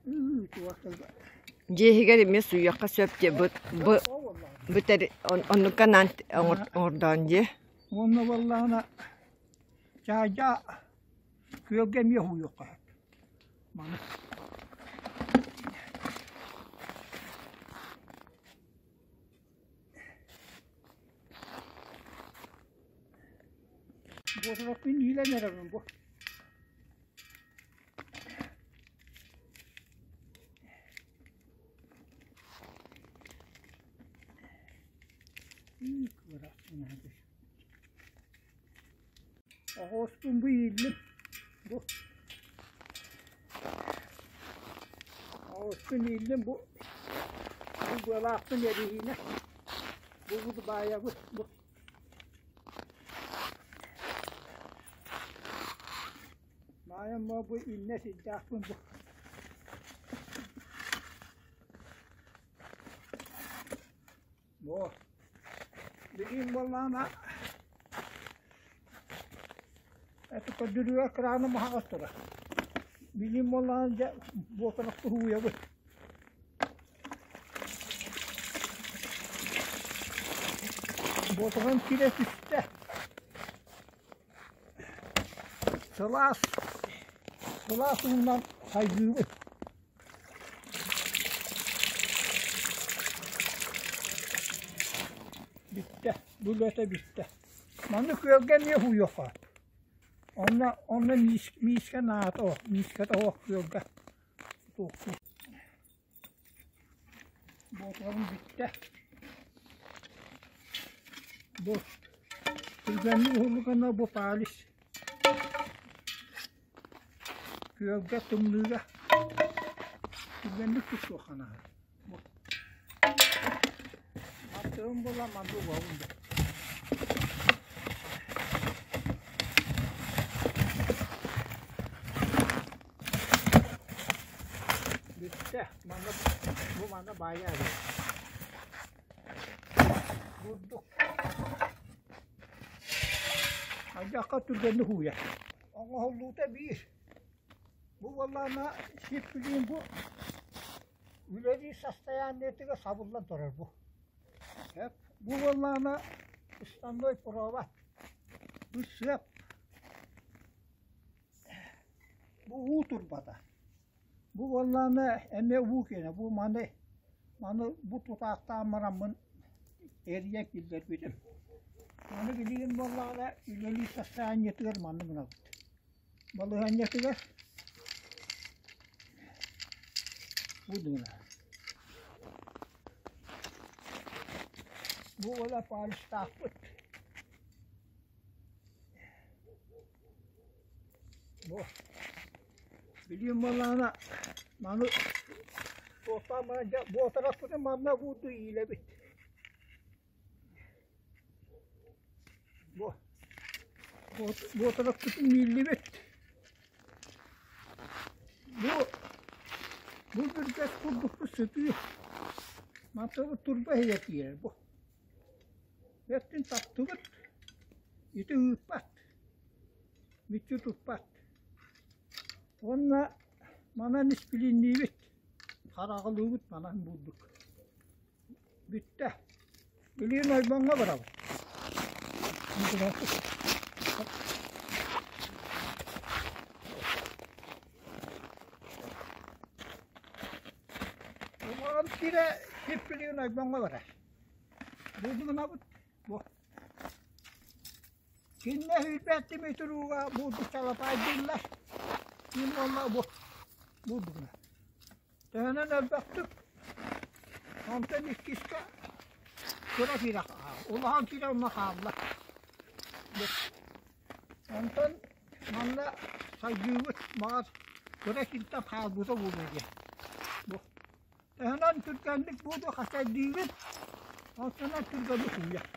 Дьиэ иһигэр эмиэ сууйуохха сөп дии бу бу бу оннукка анаан оҥордоон дии. Уонна буоллаҕына чаайда күөлгэ эмиэ уһуйуохха сөп. Маны Буотураппын иилэн эрэбин бу. Оҕуоспун бу ииллим. Бу оҕуспун ииллим бу бу быалаахпын эриһиинэ бу бу баайабыт бу Маайам бу иннэ сирдээхпин бу Бу билигин буоллаҕына это көрдөрүүгэ краным аһаҕас турар. Билигин буоллаҕына дьэ буотарах уһуйабыт. Буотаҕым киирэ түстэ. Сылаас, сылаас уунан хайгыыбыт. Бүттэ, бу үлэтэ бүттэ. Манна күөлгэ эмиэ уһуйуохха. Онно онно миис миискэ наада ол, миискэтэ суох күөлгэ туохтуур. Буотугум бүттэ. Бу түргэнник уһуллугана бу палец Күөлгэ, тымныыга түргэнник туттуохха наада. Мантыгым буолла, манты угаҕын да. Бүттэ. Манна бу манна баайа Бурдук. Хайдахха түргэнник ууйар. Оҥоһуллуута биир. Бу буоллаҕына сип-билиин бу үлэлиир состояниетыгар сабыллан турар бу. Бу буоллаҕына основной провод. Бу сыап. Бу уу турбата. Бу буоллаҕына эмиэ уу киэнэ. Бу маны маны бу тутаахтаан бараммын эрийэн киллэрбитим. Маны билигин буоллаҕына үлэлиир состояниетыгар маннык гынабыт. Балаһыанньатыгар бу гына. Бу уола палецтаахпыт. Бу билигин буоллаҕына маны туохтаан баран дьэ буотараппытын манна куурдуу иилэбит. Бу буотараппытын ииллибит. Бу бу бүргэс курдукпут сытыы. Мантан турба иһигэр киирэр бу. Бэртин таптыбыт, ити ыыппат, мүччү туппат. Уонна манан испилинниибит, хараҕалыыбыт манан бурдук. Бүттэ. Билигин ойбоҥҥо барабыт. Улахан сирэ сир билигин ойбоҥҥо барар. Булдугунабыт бу. Кинне сүүрбэттим итирууга бурдук салапаайдыыллар. Мин уонна бу бурдугуна. Төһөнөн элбэхтик онтон иккискэ кыра киирэ улахан киирэ онно хаалла. Онтон манна сайдыыбыт баҕар кыра кииртэн хаалбыта буолуо диэн. Бу Төһөнөн түргэнник буолуо хасайдыыбыт, онтон түргэнник ууйар.